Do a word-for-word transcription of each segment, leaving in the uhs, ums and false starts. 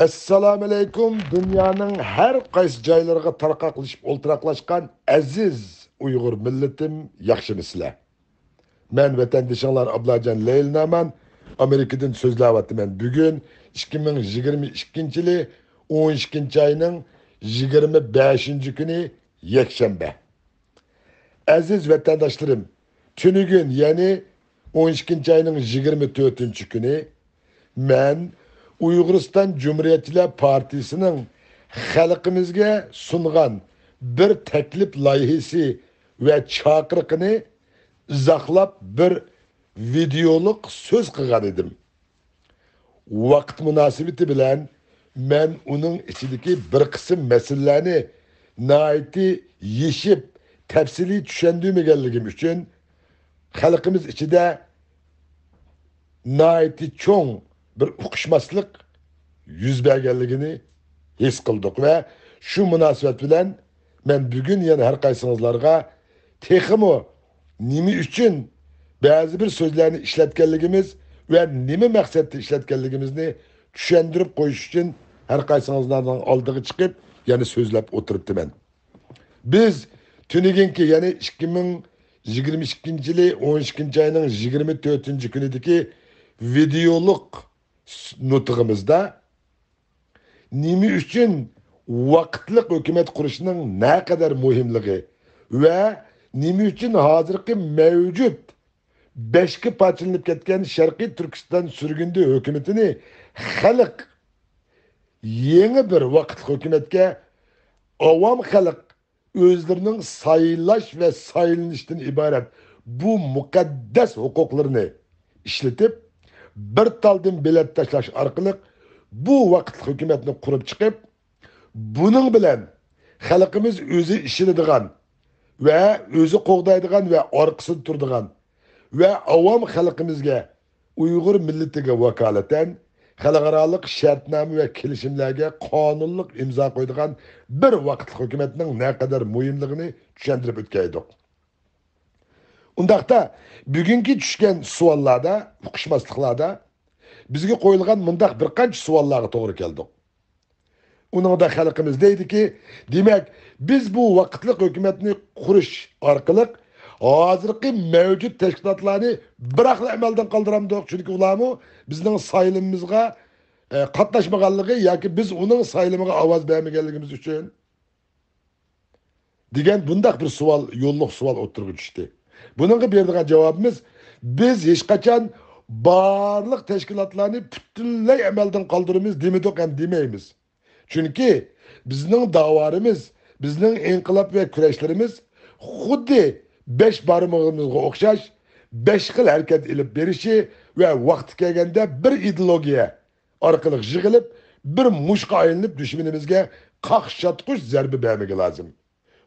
ئەسسالامۇئەلەيكۇم، دۇنيانىڭ ھەر قايسى جايلىرىغا تارقاقلىشىپ ئولتۇراقلاشقان ئەزىز ئۇيغۇر مىللىتىم، ياخشىمۇسىلەر؟ مەن ۋەتەندىشىڭلار ئابلاجان لەيلى نامان، ئامېرىكىدىن سۆزلەۋاتىمەن. بۈگۈن ئىككى مىڭ يىگىرمە ئىككىنچى يىلى ئون ئىككىنچى ئاينىڭ يىگىرمە بەشىنچى كۈنى، يەكشەنبە. ئەزىز ۋەتەنداشلىرىم، تۈنۈگۈن، يەنى ئون ئىككىنچى ئاينىڭ يىگىرمە تۆتىنچى كۈنى مەن ئۇيغۇرىستان جۇمھۇرىيەتچىلەر پارتىيىسىنىڭ خەلقىمىزگە سۇنغان بىر تەكلىپ لايىھىسى ۋە چاقىرىقىنى ئىزاھلاپ بىر ۋىدېئولۇق سۆز قىلغان ئىدىم. ۋاقىت مۇناسىۋىتى بىلەن مەن ئۇنىڭ ئىچىدىكى بىر قىسىم مەسىلىلەرنى ناھايىتى يېشىپ، تەپسىلىي چۈشەندۈرمىگەنلىكىم ئۈچۈن خەلقىمىز ئىچىدە ناھايىتى چوڭ بىر ئۇقۇشماسلىق يۈز بەرگەنلىكىنى ھېس قىلدۇق ۋە شۇ مۇناسىۋەت بىلەن مەن بۈگۈن يەنە ھەر قايسىڭىزلارغا تېخىمۇ نېمە ئۈچۈن بەزى بىر سۆزلەرنى ئىشلەتكەنلىكىمىز ۋە نېمە مەقسەتتە ئىشلەتكەنلىكىمىزنى چۈشەندۈرۈپ قويۇش ئۈچۈن ھەر قايسىڭىزلارنىڭ ئالدىغا چىقىپ يەنە سۆزلەپ ئولتۇرۇپتىمەن. بىز تۈنۈگۈنكى، يەنى ئىككى مىڭ يىگىرمە ئىككىنچى يىلى ئون ئىككىنچى ئاينىڭ يىگىرمە تۆتىنچى كۈنىدىكى ۋىدېئولۇق نۇتۇقىمىزدا نېمە ئۈچۈن ۋاقىتلىق ھۆكۈمەت قۇرۇشنىڭ نەقەدەر مۇھىملىقى ۋە نېمە ئۈچۈن ھازىرقى مەۋجۇت بەشكە پارچىلىنىپ كەتكەن شەرقىي تۈركىستان سۈرگۈندە ھۆكۈمىتىنى خەلق يېڭى بىر ۋاقىتلىق ھۆكۈمەتكە ئاۋام خەلق ئۆزلىرىنىڭ سايلاش ۋە سايلىنىشتىن ئىبارەت بۇ مۇقەددەس ھوقۇقلىرىنى ئىشلىتىپ، بىر تالدىن بېلەت تاشلاش ئارقىلىق بۇ ۋاقىتلىق ھۆكۈمەتنى قۇرۇپ چىقىپ، بۇنىڭ بىلەن خەلقىمىز ئۆزى ئىشىنىدىغان ۋە ئۆزى قوغدايدىغان ۋە ئارقىسىدا تۇرىدىغان ۋە ئاۋام خەلقىمىزگە، ئۇيغۇر مىللىتىگە ۋاكالىتەن خەلقئارالىق شەرتنامە ۋە كېلىشىملەرگە قانۇنلۇق ئىمزا قويىدىغان بىر ۋاقىتلىق ھۆكۈمەتنىڭ نەقەدەر مۇھىملىقىنى چۈشەندۈرۈپ ئۆتكەيدۇق. ئۇنداقتا، بۈگۈنكى چۈشكەن سوئاللاردا، ئۇقۇشماسلىقلاردا بىزگە قويۇلغان مۇنداق بىر قانچە سوئاللارغا توغرا كەلدۇق. ئۇنىڭدا خەلقىمىز دەيدىكى، دېمەك، بىز بۇ ۋاقىتلىق ھۆكۈمەتنى قۇرۇش ئارقىلىق ھازىرقى مەۋجۇت تەشكىلاتلارنى بىراقلا ئەمەلدىن قالدۇرامدۇق، چۈنكى ئۇلارمۇ بىزنىڭ سايلىمىمىزغا، ئە، قاتناشمىغانلىقى ياكى بىز ئۇنىڭ سايلىمىغا ئاۋاز بەرمىگەنلىكىمىز ئۈچۈن. دېگەن بۇنداق بىر سوئال، يوللۇق سوئال ئوتتۇرىغا چۈشتى. بۇنىڭغا بېرىدىغان جاۋابىمىز، بىز ھېچقاچان بارلىق تەشكىلاتلارنى پۈتۈنلەي ئەمەلدىن قالدۇرىمىز دېمىدۇق ھەم دېمەيمىز. چۈنكى بىزنىڭ داۋالىرىمىز، بىزنىڭ ئىنقىلاب ۋە كۈرەشلىرىمىز خۇددى بەش بارمىقىمىزغا ئوخشاش بەش خىل ھەرىكەت ئېلىپ بېرىشى ۋە ۋاقتى كەلگەندە بىر ئىدېئولوگىيە ئارقىلىق يىغىلىپ، بىر مۇشقا ئايلىنىپ، دۈشمىنىمىزگە قاقشاتقۇچ زەربە بەرمىگە لازىم.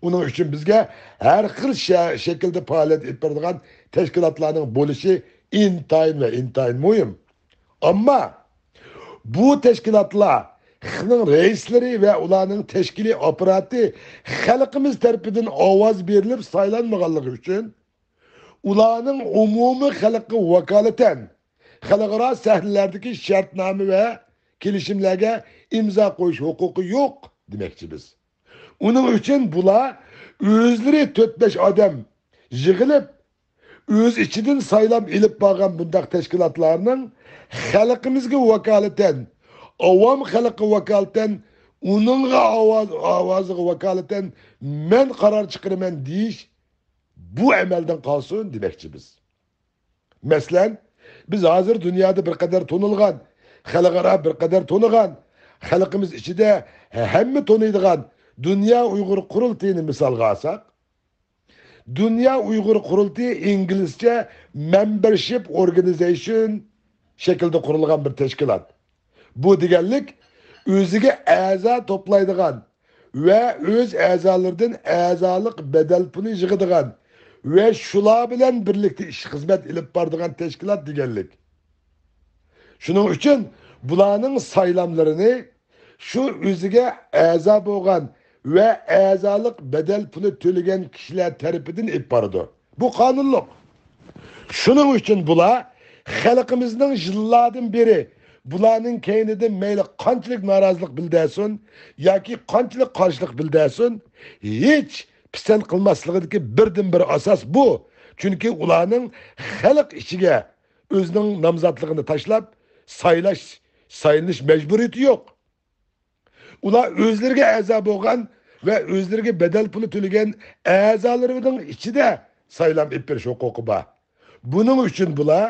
ئۇنىڭ ئۈچۈن بىزگە ھەر خىل شە-، شەكىلدە پائالىيەت ئېلىپ بېرىدىغان تەشكىلاتلارنىڭ بولۇشى ئىنتايىن ۋە ئىنتايىن مۇھىم. ئەمما بۇ تەشكىلاتلارنىڭ رەئىسلىرى ۋە ئۇلارنىڭ تەشكىلىي ئاپپاراتى خەلقىمىز تەرىپىدىن ئاۋاز بېرىلىپ سايلانمىغانلىقى ئۈچۈن، ئۇلارنىڭ ئومۇمىي خەلققە ۋاكالىتەن خەلقئارا سەھنىلەردىكى شەرتنامە ۋە كېلىشىملەرگە ئىمزا قويۇش ھوقۇقى يوق دېمەكچى بىز. ئۇنىڭ ئۈچۈن بۇلار ئۆزلىرى تۆت-بەش ئادەم يىغىلىپ، ئۆز ئىچىدىن سايلام ئېلىپ بارغان بۇنداق تەشكىلاتلارنىڭ خەلقىمىزگە ۋاكالىتەن، ئاۋام خەلققە ۋاكالىتەن، ئۇنىڭغا ئاۋاز، ئاۋازىغا ۋاكالىتەن مەن قارار چىقىرىمەن دېيىش، بۇ ئەمەلدىن قالسۇن دېمەكچى بىز. مەسىلەن، بىز ھازىر دۇنيادا بىر قەدەر تونۇلغان، خەلقئارا بىر قەدەر تونۇغان، خەلقىمىز ئىچىدە ھەممە تونۇيدىغان دۇنيا ئۇيغۇر قۇرۇلتىيىنى مىسالغا ئالساق، دۇنيا ئۇيغۇر قۇرۇلتىيى ئىنگلىزچە مەمبەرشىپ ئورگانىزېيشن شەكلىدە قۇرۇلغان بىر تەشكىلات. بۇ دېگەنلىك، ئۆزىگە ئەزا توپلايدىغان ۋە ئۆز ئەزالىرىدىن ئەزالىق بەدەل پۇلى يىغىدىغان ۋە شۇلار بىلەن بىرلىكتە ئىش خىزمەت ئېلىپ بارىدىغان تەشكىلات دېگەنلىك. شۇنىڭ ئۈچۈن بۇلارنىڭ سايلاملىرىنى شۇ ئۆزىگە ئەزا بولغان ۋە ئەزالىق بەدەل پۇلى تۆلىگەن كىشىلەر تەرىپىدىن ئېلىپ بارىدۇ. بۇ قانۇنلۇق. شۇنىڭ ئۈچۈن بۇلار خەلقىمىزنىڭ يىللاردىن بېرى بۇلارنىڭ كەينىدىن مەيلى قانچىلىك نارازىلىق بىلدۈرسۇن ياكى قانچىلىك قارشىلىق بىلدۈرسۇن، ھېچ پىسەنت قىلماسلىقىدىكى بىردىنبىر ئاساس بۇ. چۈنكى ئۇلارنىڭ خەلق ئىچىگە ئۆزىنىڭ نامزاتلىقىنى تاشلاپ سايلاش، سايلىنىش مەجبۇرىيىتى يوق. ئۇلار ئۆزلىرىگە ئەزا بولغان ۋە ئۆزلىرىگە بەدەل پۇلى تۆلىگەن ئەزالىرىنىڭ ئىچىدە سايلام ئېلىپ بېرىش ھوقۇقى بار. بۇنىڭ ئۈچۈن بۇلار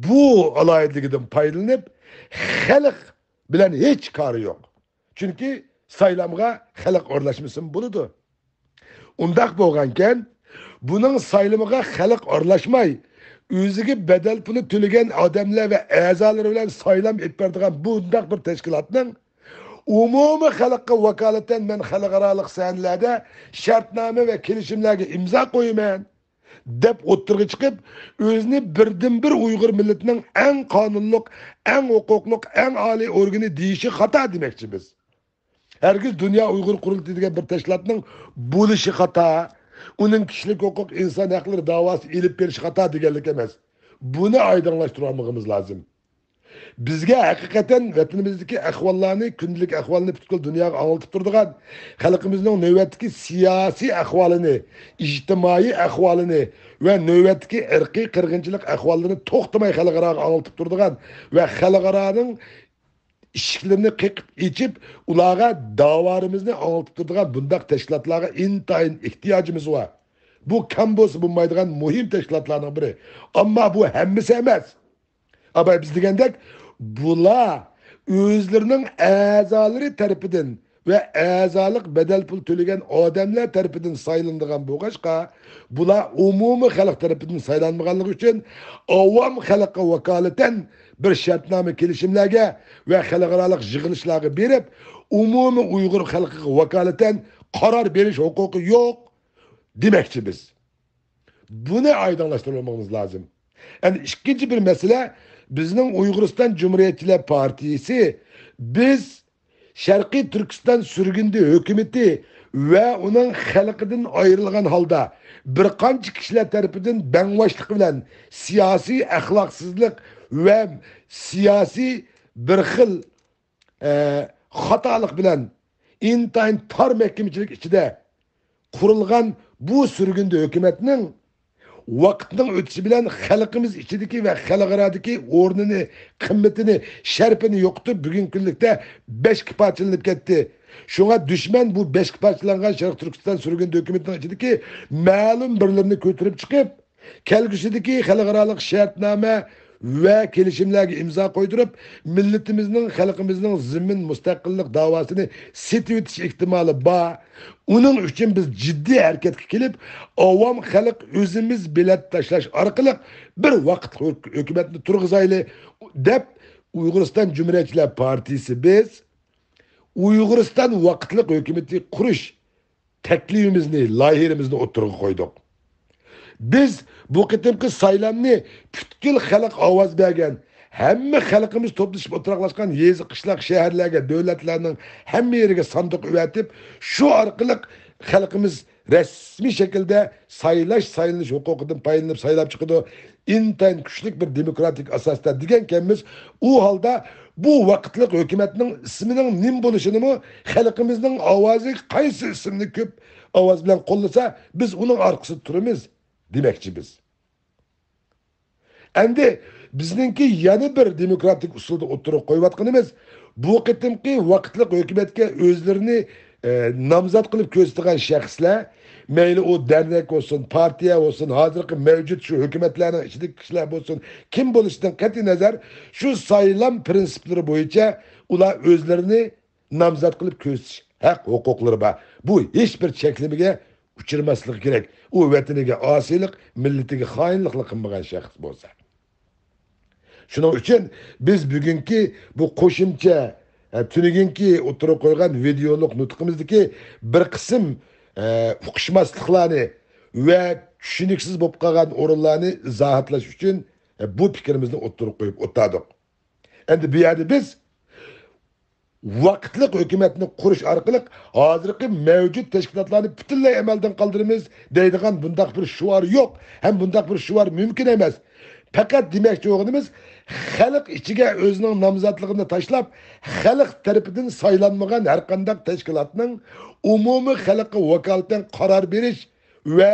بۇ ئالاھىدىلىكىدىن پايدىلىنىپ، خەلق بىلەن ھېچ كارى يوق. چۈنكى سايلامغا خەلق ئارىلاشمىسىمۇ بولىدۇ. ئۇنداق بولغانكەن، بۇنىڭ سايلىمىغا خەلق ئارىلاشماي، ئۆزىگە بەدەل پۇلى تۆلىگەن ئادەملەر ۋە ئەزالىرى بىلەن سايلام ئېلىپ بېرىدىغان بۇنداق بىر تەشكىلاتنىڭ ئومۇمىي خەلققە ۋاكالىتەن مەن خەلقئارالىق سەھنىلەردە شەرتنامە ۋە كېلىشىملەرگە ئىمزا قويىمەن دەپ ئوتتۇرىغا چىقىپ، ئۆزىنى بىردىنبىر ئۇيغۇر مىللىتىنىڭ ئەڭ قانۇنلۇق، ئەڭ ھوقۇقلۇق، ئەڭ ئالىي ئورگىنى دېيىشى خاتا دېمەكچى بىز. ھەرگىز دۇنيا ئۇيغۇر قۇرۇلتىيى دېگەن بىر تەشكىلاتنىڭ بولۇشى خاتا، ئۇنىڭ كىشىلىك ھوقۇق، ئىنسان ھەقلىرى داۋاسى ئېلىپ بېرىشى خاتا دېگەنلىك ئەمەس. بۇنى ئايدىڭلاشتۇرالمىغىمىز لازىم. بىزگە ھەقىقەتەن ۋەتىنىمىزدىكى ئەھۋاللارنى، كۈندىلىك ئەھۋالنى پۈتكۈل دۇنياغا ئاڭلىتىپ تۇرىدىغان، خەلقىمىزنىڭ نۆۋەتتىكى سىياسىي ئەھۋالىنى، ئىجتىمائىي ئەھۋالىنى ۋە نۆۋەتتىكى ئىرقىي قىرغىنچىلىق ئەھۋاللىرىنى توختىماي خەلقئاراغا ئاڭلىتىپ تۇرىدىغان ۋە خەلقئارانىڭ ئىشىكلىرىنى قېقىپ ئېچىپ، ئۇلارغا داۋالىرىمىزنى ئاڭلىتىپ تۇرىدىغان بۇنداق تەشكىلاتلارغا ئىنتايىن ئېھتىياجىمىز بار. بۇ كەم بولسا بولمايدىغان مۇھىم تەشكىلاتلارنىڭ بىرى. ئەمما بۇ ھەممىسى ئەمەس. ئاباي بىز دېگەندەك، بۇلار ئۆزلىرىنىڭ ئەزالىرى تەرىپىدىن ۋە ئەزالىق بەدەل پۇل تۆلىگەن ئادەملەر تەرىپىدىن سايلىنىدىغان بولغاچقا، بۇلار ئومۇمىي خەلق تەرىپىدىن سايلانمىغانلىقى ئۈچۈن ئاۋام خەلققە ۋاكالىتەن بىر شەرتنامە كېلىشىملەرگە ۋە خەلقئارالىق يىغىلىشلارغا بېرىپ، ئومۇمىي ئۇيغۇر خەلقىگە ۋاكالىتەن قارار بېرىش ھوقۇقى يوق دېمەكچى بىز. بۇنى ئايدىڭلاشتۇرۇۋالمىغىمىز لازىم. ئەنە ئىككىنچى بىر مەسىلە، بىزنىڭ ئۇيغۇرىستان جۇمھۇرىيەتچىلەر پارتىيىسى، بىز شەرقىي تۈركىستان سۈرگۈندە ھۆكۈمىتى ۋە ئۇنىڭ خەلقىدىن ئايرىلغان ھالدا بىر قانچە كىشىلەر تەرىپىدىن بەڭۋاشلىق بىلەن سىياسىي ئەخلاقسىزلىق ۋە سىياسىي بىر خىل، ئە، خاتالىق بىلەن ئىنتايىن تار مەھكىمىچىلىك ئىچىدە قۇرۇلغان بۇ سۈرگۈندە ھۆكۈمەتنىڭ ۋاقىتنىڭ ئۆتۈشى بىلەن خەلقىمىز ئىچىدىكى ۋە خەلقئارادىكى ئورنىنى، قىممىتىنى، شەرىپىنى يوقىتىپ، بۈگۈنكى كۈنلۈكتە بەشكە پارچىلىنىپ كەتتى. شۇڭا دۈشمەن بۇ بەشكە پارچىلانغان شەرقىي تۈركىستان سۈرگۈندە ھۆكۈمىتىنىڭ ئىچىدىكى مەلۇم بىرلىرىنى كۆتۈرۈپ چىقىپ، كەلگۈسىدىكى خەلقئارالىق شەرتنامە ۋە كېلىشىملەرگە ئىمزا قويدۇرۇپ، مىللىتىمىزنىڭ، خەلقىمىزنىڭ زېمىن مۇستەقىللىق داۋاسىنى سېتىۋېتىش ئېھتىمالى بار. ئۇنىڭ ئۈچۈن بىز جىددىي ھەرىكەتكە كېلىپ، ئاۋام خەلق ئۆزىمىز بېلەت تاشلاش ئارقىلىق بىر ۋاقىتلىق ھۆك-، ھۆكۈمەتنى تۇرغۇزايلى، دەپ، ئۇيغۇرىستان جۇمھۇرىيەتچىلەر پارتىيىسى بىز ئۇيغۇرىستان ۋاقىتلىق ھۆكۈمىتى قۇرۇش تەكلىپىمىزنى، لايىھىمىزنى ئوتتۇرىغا قويدۇق. بىز بۇ قېتىمقى سايلامنى پۈتكۈل خەلق ئاۋاز بەرگەن، ھەممە خەلقىمىز توپلىشىپ ئولتۇراقلاشقان يېزا، قىشلاق، شەھەرلەرگە، دۆلەتلەرنىڭ ھەممە يېرىگە ساندۇق ئەۋەتىپ، شۇ ئارقىلىق خەلقىمىز رەسمىي شەكىلدە سايلاش، سايلىنىش ھوقۇقىدىن پايدىلىنىپ سايلاپ چىقىدۇ. ئىنتايىن كۈچلۈك بىر دېموكراتىك ئاساستا دېگەنكەنمىز. ئۇ ھالدا بۇ ۋاقىتلىق ھۆكۈمەتنىڭ ئىسمىنىڭ نېمە بولۇشىنىمۇ خەلقىمىزنىڭ ئاۋازى قايسى ئىسىمنى كۆپ ئاۋاز بىلەن قوللىسا، بىز ئۇنىڭ ئارقىسىدا تۇرىمىز دېمەكچى بىز. ئەمدى بىزنىڭكى يەنە بىر دېموكراتىك ئۇسۇلدا ئوتتۇرىغا قويۇۋاتقىنىمىز، بۇ قېتىمقى ۋاقىتلىق ھۆكۈمەتكە ئۆزلىرىنى، ئە، نامزات قىلىپ كۆرسىتىدىغان شەخسلەر، مەيلى ئۇ دەرنەك بولسۇن، پارتىيە بولسۇن، ھازىرقى مەۋجۇت شۇ ھۆكۈمەتلەرنىڭ ئىچىدىكى كىشىلەر بولسۇن، كىم بولۇشىدىن قەتئىينەزەر، شۇ سايلام پىرىنسىپلىرى بويىچە ئۇلار ئۆزلىرىنى نامزات قىلىپ كۆرسىتىش ھەق ھوقۇقلىرى بار. بۇ ھېچ بىر چەكلىمىگە ئۇچرىماسلىقى كېرەك. ئۇ ۋەتىنىگە ئاسىيلىق، مىللىتىگە خائىنلىقلا قىلمىغان شەخس بولسا. شۇنىڭ ئۈچۈن بىز بۈگۈنكى بۇ قوشۇمچە، ئە، تۈنۈگۈنكى ئوتتۇرىغا قويغان ۋىدېئولۇق نۇتقىمىزدىكى بىر قىسىم، ئە، ئۇقۇشماسلىقلارنى ۋە چۈشىنىكسىز بولۇپ قالغان ئورۇنلارنى ئىزاھاتلاش ئۈچۈن، ئە، بۇ پىكرىمىزنى ئوتتۇرىغا قويۇپ ئولتۇردۇق. ئەمدى بۇ يەردە بىز ۋاقىتلىق ھۆكۈمەتنى قۇرۇش ئارقىلىق ھازىرقى مەۋجۇت تەشكىلاتلارنى پۈتۈنلەي ئەمەلدىن قالدۇرىمىز دەيدىغان بۇنداق بىر شوئار يوق ھەم بۇنداق بىر شوئار مۇمكىن ئەمەس. پەقەت دېمەكچى بولغىنىمىز، خەلق ئىچىگە ئۆزىنىڭ نامزاتلىقىنى تاشلاپ، خەلق تەرىپىدىن سايلانمىغان ھەرقانداق تەشكىلاتنىڭ ئومۇمىي خەلققە ۋاكالىتەن قارار بېرىش ۋە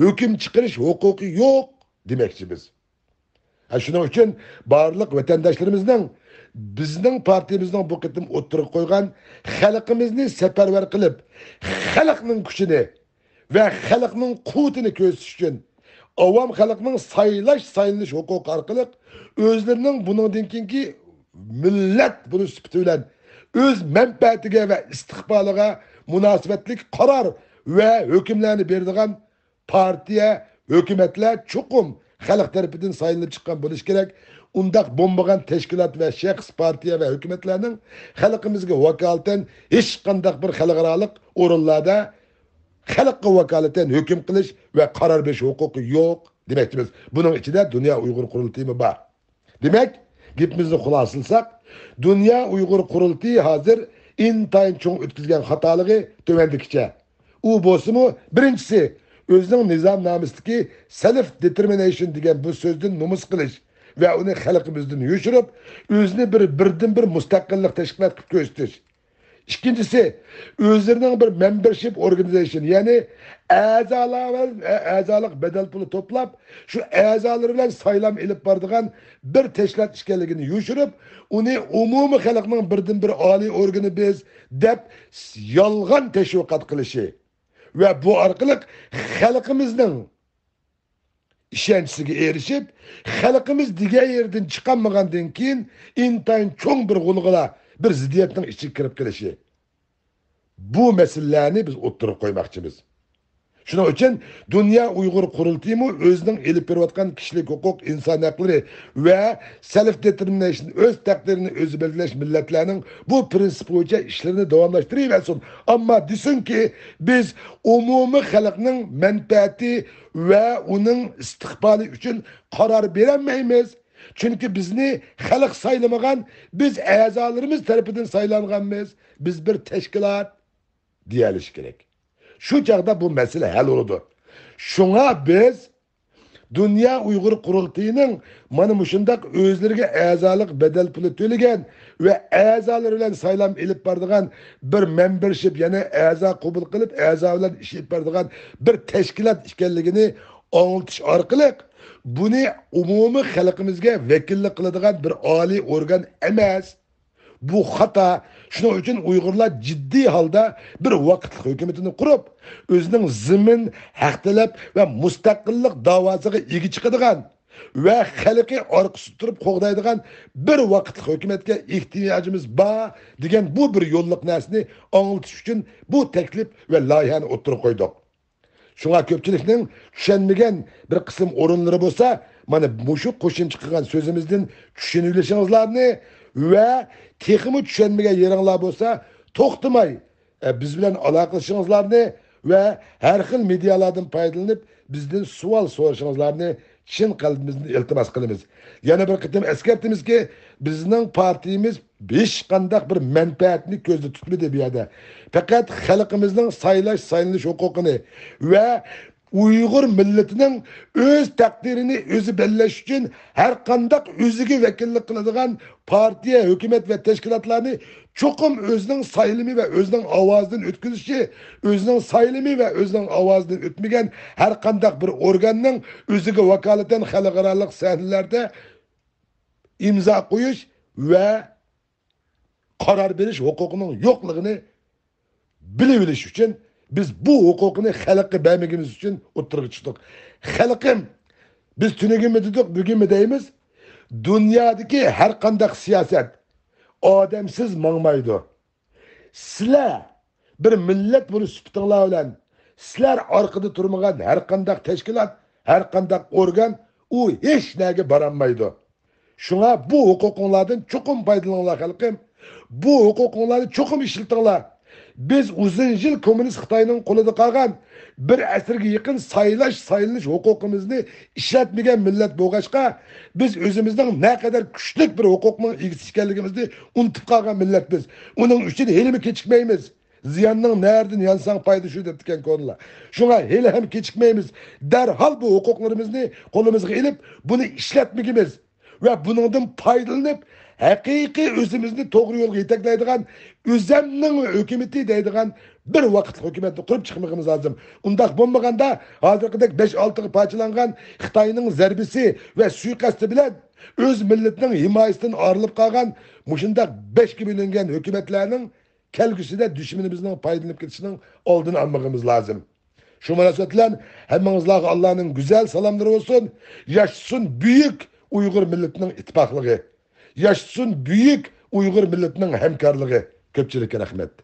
ھۆكۈم چىقىرىش ھوقۇقى يوق دېمەكچىمىز. ھە، شۇنىڭ ئۈچۈن بارلىق ۋەتەنداشلىرىمىزنىڭ بىزنىڭ پارتىيىمىزنىڭ بۇ قېتىم ئوتتۇرىغا قويغان خەلقىمىزنى سەپەرۋەر قىلىپ، خەلقنىڭ كۈچىنى ۋە خەلقنىڭ قۇۋۋىتىنى كۆرسىتىش ئۈچۈن ئاۋام خەلقنىڭ سايلاش، سايلىنىش ھوقۇقى ئارقىلىق ئۆزلىرىنىڭ بۇنىڭدىن كېيىنكى مىللەت بولۇش سۈپىتى بىلەن ئۆز مەنپەئەتىگە ۋە ئىستىقبالىغا مۇناسىۋەتلىك قارار ۋە ھۆكۈملەرنى بېرىدىغان پارتىيە، ھۆكۈمەتلەر چوقۇم خەلق تەرىپىدىن سايلىنىپ چىققان بولۇشى كېرەك. ئۇنداق بولمىغان تەشكىلات ۋە شەخس، پارتىيە ۋە ھۆكۈمەتلەرنىڭ خەلقىمىزگە ۋاكالىتەن ھېچقانداق بىر خەلقئارالىق ئورۇنلاردا خەلققە ۋاكالىتەن ھۆكۈم قىلىش ۋە قارار بېرىش ھوقۇقى يوق دېمەكچىمىز. بۇنىڭ ئىچىدە دۇنيا ئۇيغۇر قۇرۇلتىيىمۇ بار. دېمەك، گېپىمىزنى خۇلاسىلىساق، دۇنيا ئۇيغۇر قۇرۇلتىيى ھازىر ئىنتايىن چوڭ ئۆتكۈزگەن خاتالىقى تۆۋەندىكىچە. ئۇ بولسىمۇ، بىرىنچىسى، ئۆزىنىڭ نىزامنامىسىدىكى سېلف دېتېرمىنەيشن دېگەن بۇ سۆزدىن نومۇس قىلىش ۋە ئۇنى خەلقىمىزدىن يوشۇرۇپ، ئۆزىنى بىر بىردىنبىر مۇستەقىللىق تەشكىلات قىلىپ كۆرسىتىش. ئىككىنچىسى، ئۆزلىرىنىڭ بىر مەمبەرشىپ ئورگانىزېيشن، يەنى ئەزالار بىلەن، ئە-، ئەزالىق بەدەل پۇلى توپلاپ، شۇ ئەزالىرى بىلەن سايلام ئېلىپ بارىدىغان بىر تەشكىلات ئىكەنلىكىنى يوشۇرۇپ، ئۇنى ئومۇمىي خەلقنىڭ بىردىنبىر ئالىي ئورگىنى بىز دەپ يالغان تەشۋىقات قىلىشى ۋە بۇ ئارقىلىق خەلقىمىزنىڭ ئىشەنچىسىگە ئېرىشىپ، خەلقىمىز دېگەن يېرىدىن چىقالمىغاندىن كېيىن، ئىنتايىن چوڭ بىر غۇلغۇلا، بىر زىددىيەتنىڭ ئىچىگە كىرىپ قېلىشى. بۇ مەسىلىلەرنى بىز ئوتتۇرىغا قويماقچىمىز. شۇنىڭ ئۈچۈن دۇنيا ئۇيغۇر قۇرۇلتىيىمۇ ئۆزىنىڭ ئېلىپ بېرىۋاتقان كىشىلىك ھوقۇق، ئىنسان ھەقلىرى ۋە سېلف دېتېرمىنەيشن، ئۆز تەقدىرىنى ئۆزى بەلگىلەش مىللەتلەرنىڭ بۇ پىرىنسىپى بويىچە ئىشلىرىنى داۋاملاشتۇرۇۋەرسۇن. ئەمما دېسۇنكى، بىز ئومۇمىي خەلقنىڭ مەنپەئەتى ۋە ئۇنىڭ ئىستىقبالى ئۈچۈن قارار بېرەلمەيمىز. چۈنكى بىزنى خەلق سايلىمىغان، بىز ئەزالىرىمىز تەرىپىدىن سايلانغانمىز. بىز بىر تەشكىلات دېيەلىشى كېرەك. شۇ چاغدا بۇ مەسىلە ھەل بولىدۇ. شۇڭا بىز دۇنيا ئۇيغۇر قۇرۇلتىيىنىڭ مانا مۇشۇنداق ئۆزلىرىگە ئەزالىق بەدەل پۇلى تۆلىگەن ۋە ئەزالىرى بىلەن سايلام ئېلىپ بارىدىغان بىر مەمبەرشىپ، يەنى ئەزا قوبۇل قىلىپ، ئەزا بىلەن ئىش ئېلىپ بارىدىغان بىر تەشكىلات ئىكەنلىكىنى ئاڭلىتىش ئارقىلىق، بۇنى ئومۇمىي خەلقىمىزگە ۋەكىللىك قىلىدىغان بىر ئالىي ئورگان ئەمەس. بۇ خاتا. شۇنىڭ ئۈچۈن ئۇيغۇرلار جىددىي ھالدا بىر ۋاقىتلىق ھۆكۈمىتىنى قۇرۇپ، ئۆزىنىڭ زېمىن، ھەق تەلەپ ۋە مۇستەقىللىق داۋاسىغا ئىگە چىقىدىغان ۋە خەلقى ئارقىسىدا تۇرۇپ قوغدايدىغان بىر ۋاقىتلىق ھۆكۈمەتكە ئېھتىياجىمىز بار دېگەن بۇ بىر يوللۇق نەرسىنى ئاڭلىتىش ئۈچۈن بۇ تەكلىپ ۋە لايىھەنى ئوتتۇرىغا قويدۇق. شۇڭا كۆپچىلىكنىڭ چۈشەنمىگەن بىر قىسىم ئورۇنلىرى بولسا، مانا مۇشۇ قوشۇمچە قىلغان سۆزىمىزدىن چۈشىنىۋېلىشىڭىزلارنى ۋە تېخىمۇ چۈشەنمىگەن يېرىڭلار بولسا، توختىماي، ئە، بىز بىلەن ئالاقىلىشىشىڭىزلارنى ۋە ھەر خىل مېدىيالاردىن پايدىلىنىپ، بىزدىن سوئال سورىشىڭىزلارنى چىن قەلبىمىزدىن ئىلتىماس قىلىمىز. يەنە بىر قېتىم ئەسكەرتىمىزكى، بىزنىڭ پارتىيىمىز ھېچقانداق بىر مەنپەئەتنى كۆزدە تۇتمىدى بۇ يەردە. پەقەت خەلقىمىزنىڭ سايلاش، سايلىنىش ھوقۇقىنى ۋە ئۇيغۇر مىللىتىنىڭ ئۆز تەقدىرىنى ئۆزى بەلگىلەش ئۈچۈن ھەر قانداق ئۆزىگە ۋەكىللىك قىلىدىغان پارتىيە، ھۆكۈمەت ۋە تەشكىلاتلارنى چوقۇم ئۆزىنىڭ سايلىمى ۋە ئۆزىنىڭ ئاۋازىدىن ئۆتكۈزۈشى، ئۆزىنىڭ سايلىمى ۋە ئۆزىنىڭ ئاۋازىدىن ئۆتمىگەن ھەر قانداق بىر ئورگاننىڭ ئۆزىگە ۋاكالىتەن خەلقئارالىق سەھنىلەردە ئىمزا قويۇش ۋە قارار بېرىش ھوقۇقىنىڭ يوقلۇقىنى بىلىۋېلىش ئۈچۈن بىز بۇ ھوقۇقنى خەلققە بەرمىگىنىمىز ئۈچۈن ئوتتۇرىغا چىقتۇق. خەلقىم، بىز تۈنۈگۈنمۇ دېدۇق، بۈگۈنمۇ دەيمىز، دۇنيادىكى ھەر قانداق سىياسەت ئادەمسىز ماڭمايدۇ. سىلەر بىر مىللەت بولۇش سۈپىتىڭلار بىلەن سىلەر ئارقىدا تۇرمىغان ھەر قانداق تەشكىلات، ھەر قانداق ئورگان، ئۇ ھېچ نەگە بارالمايدۇ. شۇڭا بۇ ھوقۇقۇڭلاردىن چوقۇم پايدىلىنىڭلار، خەلقىم. بۇ ھوقۇقۇڭلارنى چوقۇم ئىشلىتىڭلار. بىز ئۇزۇن يىل كوممۇنىست خىتاينىڭ قولىدا قالغان بىر ئەسىرگە يېقىن سايلاش، سايلىنىش ھوقۇقىمىزنى ئىشلەتمىگەن مىللەت بولغاچقا، بىز ئۆزىمىزنىڭ نەقەدەر كۈچلۈك بىر ھوقۇقنىڭ ئىگىسى ئىكەنلىكىمىزنى ئۇنتۇپ قالغان مىللەت بىز. ئۇنىڭ ئۈچۈن ھېلىمۇ كېچىكمەيمىز. زىياننىڭ نەرىدىن يانساڭ پايدا شۇ دەپتىكەن كونىلار. شۇڭا ھېلىھەم كېچىكمەيمىز. دەرھال بۇ ھوقۇقلىرىمىزنى قولىمىزغا ئېلىپ، بۇنى ئىشلەتمىگىمىز ۋە بۇنىڭدىن پايدىلىنىپ، ھەقىقىي ئۆزىمىزنى توغرا يولغا يېتەكلەيدىغان ئۆزەمنىڭ ھۆكۈمىتى دەيدىغان بىر ۋاقىتلىق ھۆكۈمەتنى قۇرۇپ چىقمىقىمىز لازىم. ئۇنداق بولمىغاندا، ھازىرقىدەك بەش ئالتىغا پارچىلانغان خىتاينىڭ زەربىسى ۋە سۇيىقەستى بىلەن ئۆز مىللىتىنىڭ ھىمايىسىدىن ئايرىلىپ قالغان مۇشۇنداق بەشكە بۆلۈنگەن ھۆكۈمەتلەرنىڭ كەلگۈسىدە دۈشمىنىمىزنىڭ پايدىلىنىپ كېتىشىنىڭ ئالدىنى ئالمىغىمىز لازىم. شۇ مۇناسىۋەت بىلەن ھەممىڭىزلارغا ئاللانىڭ گۈزەل سالاملىرى بولسۇن. ياشىسۇن بۈيۈك ئۇيغۇر مىللىتىنىڭ ئىتتىپاقلىقى. ياشىسۇن بۈيۈك ئۇيغۇر مىللىتىنىڭ ھەمكارلىقى. كۆپچىلىككە رەھمەت.